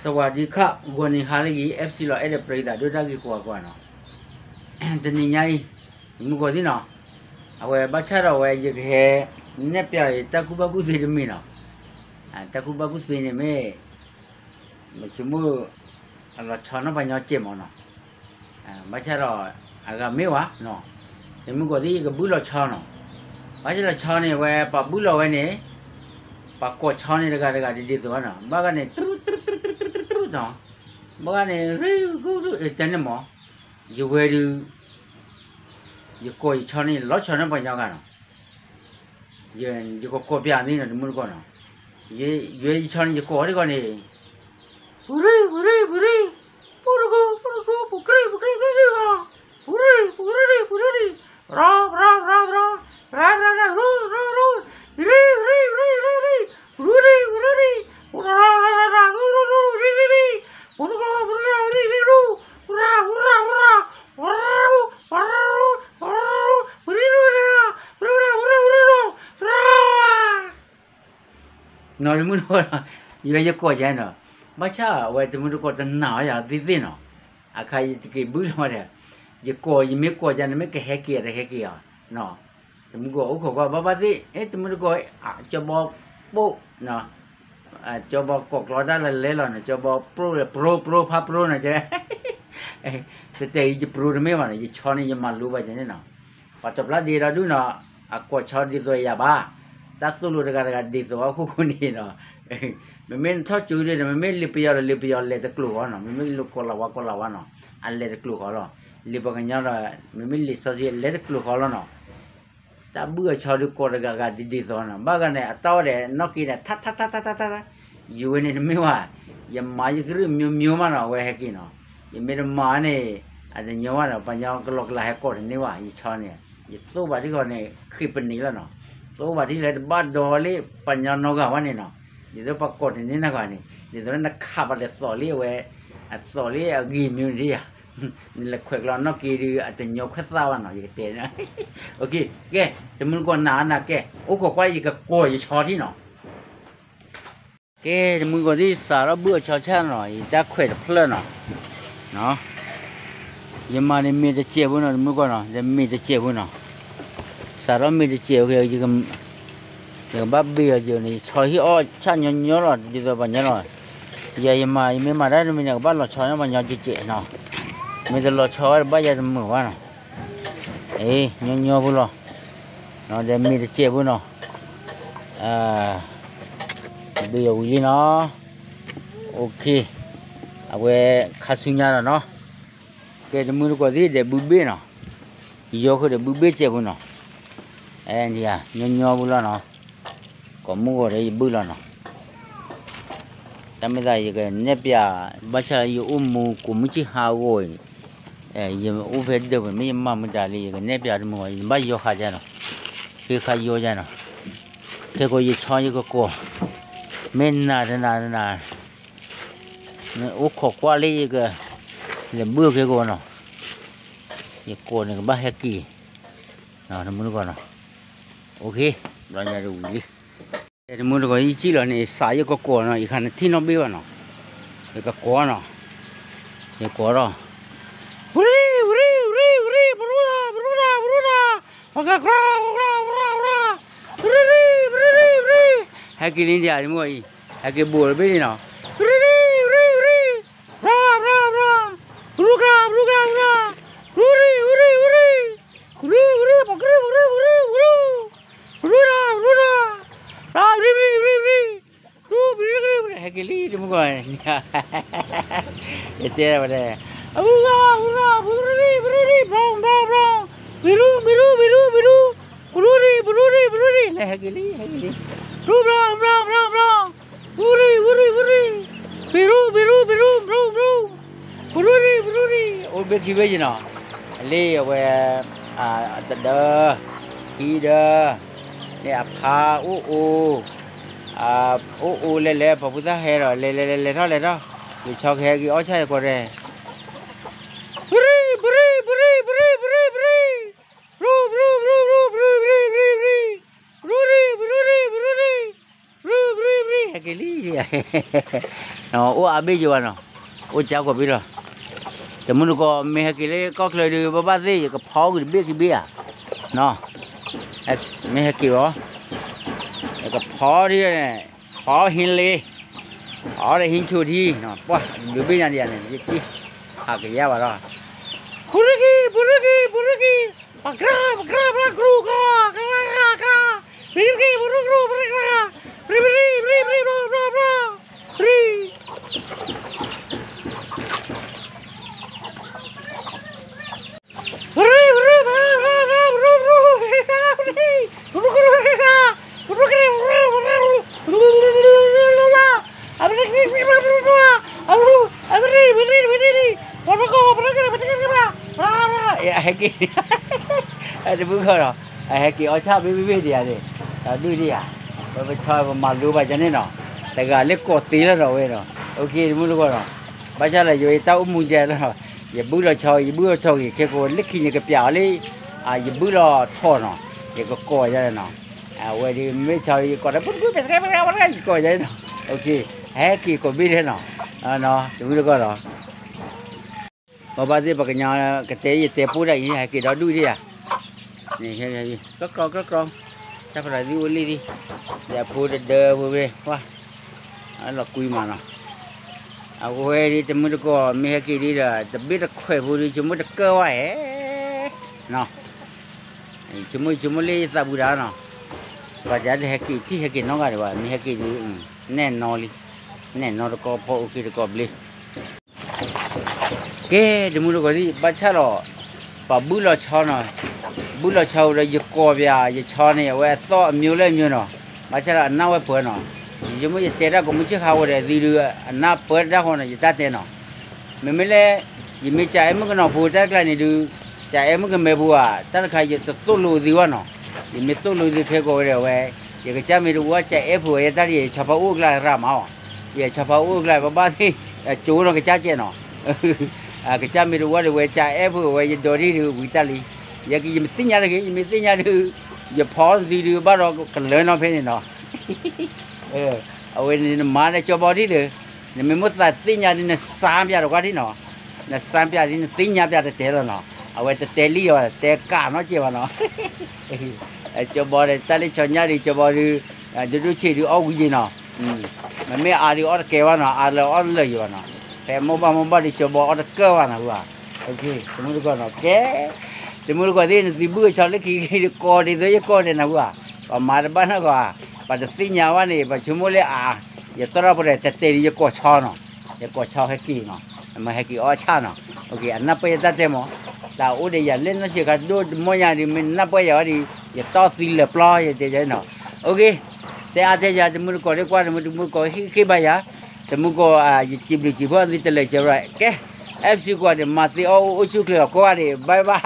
สวัสดีครับ ဂီၤနံၤဟါလၢအဂ့ၤ FC လီၤ အဲၣ်ဒိးပရံသးဒိၣ်တၢ်ဂ့ၢ်ကိးဂၤကိးဂၤနီၤ, တနံၤညါအံၤ တမူကီၢ်သ့ၣ်နီၤ, အဝဲဘၣ်ဆၣ်ဒီးအဝဲယကဟဲ နဲၣ်ပျးတၢ်ကူၣ်ဘၣ်ကူၣ်သ့တမံၤနီၤ, တၢ်ကူၣ်ဘၣ်ကူၣ်သ့န့ၣ်မ့ၢ် မဆိကမိၣ် အလီၤဆီနီၢ်ပှၤညီစဲးမးနီၤ, ဘၣ်ဆၣ်ဒီး အဂၤမ့ၢ်ဝဲနီၤ, တမူကီၢ်သ့ၣ်ယကဘုၣ်လီၤဆီနီၤ, ဘၣ်ဆၣ်လီၤဆီန့ၣ် အဝဲပှၤဘုၣ်လီၤဝဲန့ၣ် ပှၤကိးဆီန့ၣ်တဂၤတဂၤဒ်ဒ်သိးနီၤ, ဘၣ်ဂၤန့ၣ် တရူးတရူးတရူးတရူးနီၤ, ဘၣ်ဂၤန့ၣ် ရူးရူးရူး တၢ်န့ၣ်မး, ယဝဲဒုး ယကိးယဆီန့ၣ် လီၤဆီနီၢ်ပှၤညီဂၤနီၤ, ယကကိးပျးန့ၣ်နီၤ တမူတကိးနီၤ, ယဲယဆီန့ၣ် ယကိးအီၤဒ်ဂီၤန့ၣ် ပူၤရံ ပူၤရံ ပူၤရံ, ပူၤတကိး ပူၤတကိး ပူၤကြံ ပူၤကြံ ပူၤကြံဂီၤ, ပူၤရံ ပူၤရံ ပူၤရံ, ပရၤ ပရၤ ပရၤ ပရၤ, ပရၤ ပရၤ ပရၤ ရူ ရူ ရူ, ပရံ ပရံ ပရံ ပရံ ပရံ, ပူၤရံ ပူၤရံ ပူၤရံ ပူၤရံ ပူၤရံ ရံ ရံ ရံ, ပူၤတကိး ပူၤတကိး ပူၤရံ ရံ ရူ, ပူၤရၤ ပူၤရၤ ပူၤရၤ, ပူၤရံ ပူၤရံ ပူၤရံ ပူၤရံ ပူၤရံ ပူၤရံ ပူၤရံ ပူၤရံ ပူၤရံ နီၤ တမူတကိးနီၤ, ယဝဲယကိးယဲနီၤ, ဘၣ်ဆၣ်အဝဲတမူတကိးတနာ်အီၤယၤသ့ၣ်သ့ၣ်နီၤ, အခါယတက့ၤဘုၣ်လီၤဒီး, ယကိးယမ့ၢ်ကိးယၤန့ၣ် မ့ၢ်ကဟဲက့ၤအတဟဲက့ၤအီၤ, တမူတကိးအိၣ်ခိးကွၢ်ဘၣ်ဘၣ်သ့ၣ်, အဲ တမူတကိး, ကၠီဘီပိၣ်, ကၠီဘီကိးကျီတၢ်လၢလဲလီၤန့ၣ် ကၠီဘီပိၣ်လၢ ပရိ ပရိ ဖးပရိန့ၣ်, တဲတဲအံၤယပရိတမ့ၢ်ဘၣ်န့ၣ် ယဆီန့ၣ်ယမၤလိဘၣ်ယဲန့ၣ်နီၤ ပှၤတပျၢ်ဒ့ဒီဒူၣ်နီၤ, အကိးဆီဒ်သိးယၤဘၣ်, တၢ်သိၣ်လိတဂၤတဂၤဒ်သိးအခိၣ်ဃိန့ၣ်နီၤ, မ့မ့ၢ်နထီၣ်ကၠိဒ်န့ၣ် မ့မ့ၢ်လံာ်ပယီၤဒီးလံာ်ပယီၤလဲၤတကျိၤဃီနီၤ, မ့မ့ၢ်လံာ်ကိးလၤဝါကိးလၤဝါနီၤ, အလဲၤတကျိၤဃီလီၤ, လံာ်ပှၤကညီဒီး မ့မ့ၢ်လံာ်စီဆှံလဲၤတကျိၤဃီလီၤနီၤ တၢ်ဘုၣ်အဆီဒုးကိးတဂၤဂၤဒ်ဒ်သိးနီၤ, ဘၣ်ဂၤန့ၣ် အတၢ်အီၣ်ဒီးနီၢ်က့န့ၣ် ထါထါထါထါထါထါ, ယဝဲန့ၣ်တမ့ၢ်ဝဲ, ယမၤယကရူၢ် မျိုးမျိုး မးနီၤ အဝဲဟဲက့ၤနီၤ, ယမ့ၢ်တမၤန့ၣ် အတညီဘၣ်နီၤ, ပှၤညီကလီကလီဟဲကိးတန့ၢ်ဘၣ် ယဆီန့ၣ်, ယသိၣ်ဘၣ်ထံၣ်ဃီန့ၣ် ဃ့ပနံးလီၤနီၤ, သိၣ်ဘၣ်ထံၣ်လၢတဘၣ်ဒီးလၢပှၤညီနီတဂၤဘၣ်န့ၣ်နီၤ, ဒ်သိးပှၤကိးတန့ၢ်နီတဂၤန့ၣ် ဒ်သိးလၢနခးပာ်လၢသီးလံအဝဲ, အသီးလံအဂ့ၤမံၤန့ၣ်ဧါ နလဲၤခွဲးကျီနီၢ်က့ဒုး အတညီခွဲးသၣ်ဘၣ်နီၤ ယကတဲ, ကဲ, တမူတကိးနၤနၤကဲ, အိၣ်ခိးကွၢ်ယကကိးယဆီထံၣ်နီၤ, ကဲ, တမူတကိးသ့ၣ် စးထီၣ်ဘုၣ်အဆီဆၣ်နီၤ ယတၢ်ခွဲးတဖျၢၣ်နီၤ, ယမၤန့ၣ်မ့ၢ်တစဲးဖိနီၤ တမူတကိးနီၤ တမ့ၢ်တစဲးဖိနီၤ, စးထီၣ်မ့ၢ်တစဲးဖိ ယကဘၣ်ဘ့ၣ်အီၤယိာ်န့ၣ် ယဆီဟံၣ်အီၣ်ဆၣ်ညီညီလီၤ ဒ်သိးပှၤညီလီၤ, ယၤယမၤ ယမ့ၢ်မၤတၢ်တမံၤန့ၣ် ကဘၣ်လီၤဆီညီပှၤညီကဲးကဲးနီၤ, မ့ၢ်တလီၤဆီဝဲတဘၣ်ယၤတမုာ်ဘၣ်နီၤ, အ့ ညီညီဖိလီၤ, ဒီးမ့ၢ်တစဲးဖိနီၤ, ဘ့ၣ်အီၤဝံၤလံနီၤ, အဝဲခါဆူညါဒီးနီၤ, ကဲ တမူတကိးသ့ၣ်ဒီးဘုဘ့ၣ်နီၤ, ယီဃုာ်ဒီးဘုဘ့ၣ်စဲးဖိနီၤ, အဲ ညီညီဖိလီၤနီၤ, ကိးမုၢ်ဂီၤဒီးယဘုၣ်လီၤနီၤ တၢ်မ့ၢ်သးယကနဲၣ်ပျး, ဘၣ်ဆၣ်ယအိၣ်မူကိးမုၢ်ဆ့ၣ်ဟါဂီၤအံၤ, ယအိၣ်ဖဲဒၢးပှဲၤ မ့ၢ်ယမၤမတၤလံ ယကနဲၣ်ပျးတမုာ်ဘၣ် ယဘၣ်ယီဃာ်ယၤနီၤ, ဃ့ဃာ်ယီယၤနီၤ, ခဲကိးယဆီယကကိး, မ့ၢ်နၤတနၤတနၤ, နအိၣ်ခိးကွၢ်လၢယက, လဲၤဘုၣ်ခဲကိးနီၤ, ယကိးန့ၣ်ကဘၣ်ဟဲက့ၤ, တမူတကိးနီၤ, အိၣ်ခ့, ဘျီညါတဝံၤလံ တမူတကိး ယစံၣ်လီၤန့ၣ် စးယကကိးနီၤ ယခါနထံၣ်နီၣ်ဘ့ၣ်ဘၣ်နီၤ, ယကကိးနီၤ, ယကိးထီၣ်, ဝရံ ဝရံ ဝရံ ဝရံ ပရူတၢ် ပရူတၢ် ပရူတၢ်, ပကကြၢ ပကကြၢ ပကကြၢ ပရူရံ ပရူရံ ပရံ, ဟဲက့ၤလံဒံး တမူအံၤ, ဟဲက့ၤဘိးလီၤဘ့ၣ်န့ၣ်နီၤ, ဝရံ ဝရံ ဝရံ ဝရံ, ပရူ ပရူ ပရူ ပရူ ပရူ, ပရူရံ ပရူရံ ပရံ, ပရူ ပရူ ပရူ ပရူ, ပရူရံ ပရူရံ ပရူ, ပရူတၢ် ပရူတၢ်, ပရူရံ ပရူရံ ပရံ, ပရူ ပရူရံ ပရူ, ဟဲက့ၤလံ တမူကီၢ်, ယတဲဝဲလဲၣ်, အပူၤဂၤ ပူၤဂၤ ပရူရံ ပရူရံ ပရူ ပရူ ပရူ, ပရူ ပရူ ပရူ ပရူ, ပရူရံ ပရူရံ ပရူရံ, လဲၤဟဲက့ၤလံ ဟဲက့ၤလံ, ပရူ ပရူ ပရူ ပရူ ပရူ, ပရူရံ ပရူရံ ပရူရံ, ပရူ ပရူ ပရူ ပရူ ပရူ, ပရူရံ ပရူရံ, အိၣ်ဘ့ၣ်ခံဘ့ၣ်ယနီၤ, လၢအဝဲ, တဒၢ, ခံဒၢ, လၢအဖါအိၣ်အိၣ်, အိၣ်အိၣ်လဲၤလဲၤ ပှၤဖိသၣ်ဟဲဒီး လဲၤလဲၤလဲၤလဲၤထီၣ်လဲၤထီၣ်, ယဆီကဟဲက့ၤအီၣ်ဆၣ်ယကိးတဲ, ပရံ ပရံ ပရံ ပရံ ပရံ ပရံ ပရံ, ပရူ ပရူ ပရူ ပရူ ပရူ ပရံ ပရံ ပရူရံ ပရူရံ ပရူရံ, ပရူ ပရူ ပရံ ဟဲက့ၤလံ အိၣ်အါဘ့ၣ်ယဘၣ်နီၤ, အိၣ်ကၢကီၢ်ဘ့ၣ်လီၤ. တမုၢ်တကိး မ့ၢ်ဟဲက့ၤလၢကီၢ်ချၢဒီး ဘၣ်ဘၣ်သ့ၣ် ယကဖီကွံာ်တဘ့ၣ်ခံဘ့ၣ်ဧါ, နီၤ, မ့ၢ်ဟဲက့ၤအီၤ, ယကဖီထံန့ၣ်, ဖီဟံးလ့, ဖီဒီးဟံးဆူၣ်ထံ, ပှၢ်ဒုးဘ့ၣ်ညါဒံးဧါန့ၣ် ယတံၢ်, ဟးကယၤဘၣ်ဒီး, ပူရကံ, ပူရကံ, ပူရကံ, ပကြၢ်, ပကြၢ်, ပကြၢ်, ကြၢ်, ကြၢ်, ပရံကံ, ပရူကြူ, ပရကြၢ်, ပရံ, ပရံ, ပရံ, ပရံ, ပရံ, ပရံ, ပရံ ဟဲက့ၤ, တမုၢ်တကိးဒီး, အဟဲက့ၤအီၣ်ဆၣ်ဘ့ၣ်ဘ့ၣ်ဘ့ၣ်ဒံးဧါန့ၣ်, ဒီးဒုၣ်ဒံးဧါ, ပဆီပမၤလိဘၣ်ယၤန့ၣ်နီၤ, တဂၤလၢကိးသ့လၢဒီးဝဲဒီး, တမုၢ်တကိးဒီး, ဘၣ်ဆၣ်ဒီးယတၢ်အိၣ်မူယဲလီၤ, ယဘုၣ်လီၤဆီ, ယဘုၣ်လီၤဆီဂ့ၤ ခဲကိးလၢခံန့ၣ်ကပျးအီၤလၢ, ယဘုၣ်လီၤထီၣ်နီၤ, ယကကိးယၤနီၤ, အဝဲဒ်မ့ၢ်ဆီယကိးဒီး ပူတကူ, ယကိးယၤနီၤ, ဟဲက့ၤကိးဘ့ၣ်ထဲနီၤ, တမုၢ်တကိးဒီး ဘၣ်ဘၣ်သ့ၣ်ပှၤကညီကတဲ ယတဲပိၢ်ဒၣ်အံၤ ဟဲက့ၤဒီဒူၣ်ဒံးဧါ, ကြၢကြၢကြၢ, တၢ်ဖရးသံအိၣ်လံဒံး, ယဖိတဒၢဖိဖဲ, လီၤကွံမးနီၤ, အဝဲဒ်တမုၢ်တကိး မ့ၢ်ဟဲက့ၤဒ်ဒီး တဘ့ၣ်တခွဲးဖိဒ် ဆိကမိၣ်တကၢၢ်ဝဲဧဲ, ဆိကမိၣ်ဆိကမိၣ်လၢယသးပူၤတၢ်နီၤ, ပှၤတဟဲက့ၤထံၣ်ဟဲက့ၤနီတဂၤဒံးဘၣ်, မ့ၢ်ဟဲက့ၤဒ်, နဲၣ်နီလံ, နဲၣ်နီတကီၢ်ဖီအိၣ်က့ၤတကီၢ်ဘျ့ ကဲ, တမုၢ်တကိးသ့ၣ် ဘၣ်ဆၣ်ဒီး, ပှၤဘုၣ်လီၤဆီနီၤ, ဘုၣ်လီၤဆီဝံၤဒီး ယကိးပၠးယဆီန့ၣ် အဝဲအသီၣ်အမျိုးလၢအမျိုးနီၤ, ဘၣ်ဆၣ်ဒီးအနၢ်ဝဲပှဲၤနီၤ, ယဆိကမိၣ်ယတဲတၢ်ကိးမုၢ်ဆ့ၣ်ခါဝဲဒီးသုဒုး အနၢ်ပၢတၢ်ဃီနီၤ ယတၢ်တဲနီၤ, မ့မ့ၢ်လၢ, ယမ့ၢ်ကၠၤအဲၣ်မုၣ်ကနီၤဖိတၢ်တကျါန့ၣ်ဒုး, ကၠၤအဲၣ်မုၣ်ကမဲဖိဧါ တၢ်တခါယတသိၣ်လိသုဘၣ်နီၤ, ယမ့ၢ်သိၣ်လိသုခဲကိးဝဲဒီးဝဲ, ယကစၢ်မ့ၢ်တဝံၤကၠၤအဲၣ်ဖိဝဲ ယတၢ်ဒ်ယဆီဖါအိၣ်ကျါရၤမးအီၤ, ယဆီဖါအိၣ်ကျါ ဘၣ်ဘၣ်သ့ၣ်, ကၠိနီၤကစၢ်ကဲနီၤ, ကစၢ်မ့ၢ်တဝံၤဒီးဝဲကၠၤအဲၣ်ဖိဝဲ ယဒိးဒ်ဒုးဝံၤတၢ်လံ, ယကယမ့ၢ်သ့ၣ်ညါတဂ့ၤ ယမ့ၢ်သ့ၣ်ညါဒုး, ယဖီသုဒုးဘၣ်ဒီးကလၢနီၤဖဲန့ၣ်နီၤ, အဝဲန့ၣ်နမၤဒီးကၠီဘီဒ်ဒီး, နမ့ၢ်မိၣ်သးသ့ၣ်ညါဒ်နစၢ်ပၠးတကွၢ်ဒ်နီၤ, နစၢ်ပၠးဒ်နသ့ၣ်ညါပၠးတတဲလီၤနီၤ, အဝဲတတဲလံအီၤ တဲကးနီၢ်ကဲဘၣ်နီၤ, ကၠီဘီဒီးတၢ်လၢဆီညါဒုး ကၠီဘီဒုး, ဒိၣ်ဒိၣ်ဆံးဒုးအီၣ်ဝံၤယံၤနီၤ, မ့မ့ၢ်အါဒုးအီၣ်တကဲဘၣ်နီၤ အါလၢအီၣ်လၢာ်ယံၤဘၣ်နီၤ, ဖဲမိၢ်ဘၣ်မိၢ်ဘၣ်ဒုး ကၠီဘီအီၣ်တကၢၢ်ဘၣ်နီၤ, တမုၢ်တကိးနီၤ ကဲ, တမုၢ်တကိးသ့ၣ် နသုဘုၣ်အဆီလၢခံက့ၤဒုး ကိးဒ်သိးယကိးဒဲးနီၤဧါ, ပှၤမၤတဘၣ်နီၢ်ဂီၤဧါ, ပှၤတသ့ၣ်ညါဘၣ်န့ၣ် ပှၤဆိကမိၣ်လၢအါ, ယသီၣ်ထီၣ်ပှဲၤဒီး တတဲဒုးယကိးဆီနီၤ, ယကိးဆီဟဲက့ၤနီၤ, မ့ၢ်ဟဲက့ၤအီၣ်ဆၣ်နီၤ, အနၢ်ပၢၢ်ယတၢ်တဲမး, တၢ်အိၣ်ဒီးယၤလၢနီၢ်ဆံးခါဒိၣ်တမီၢ်ညါဒုး မ့ၢ်နၢ်ပၢၢ်ယၤဝဲဒုး ယတီၢ်သံလၢာ်ပျီ ယတဲယၤနီၤ, တဲအါတဲယၤ တမုၢ်တကိးလၢကွၢ် တမုၢ်တမုၢ်ကိးဟ့ၣ်ဃ့ဘၣ်ယၤ, တမုၢ်ကိး ယစံးဘျုးစံးဖှိၣ်သုတလၢာ်ကဲဘၣ်, ကဲ, အဲၣ်ပစံးကွၢ်န့ၣ် မၤသ့အီၣ်အိၣ်အိၣ်ဆူၣ်ချ့အီၤကိးဂၤဒဲး bye bye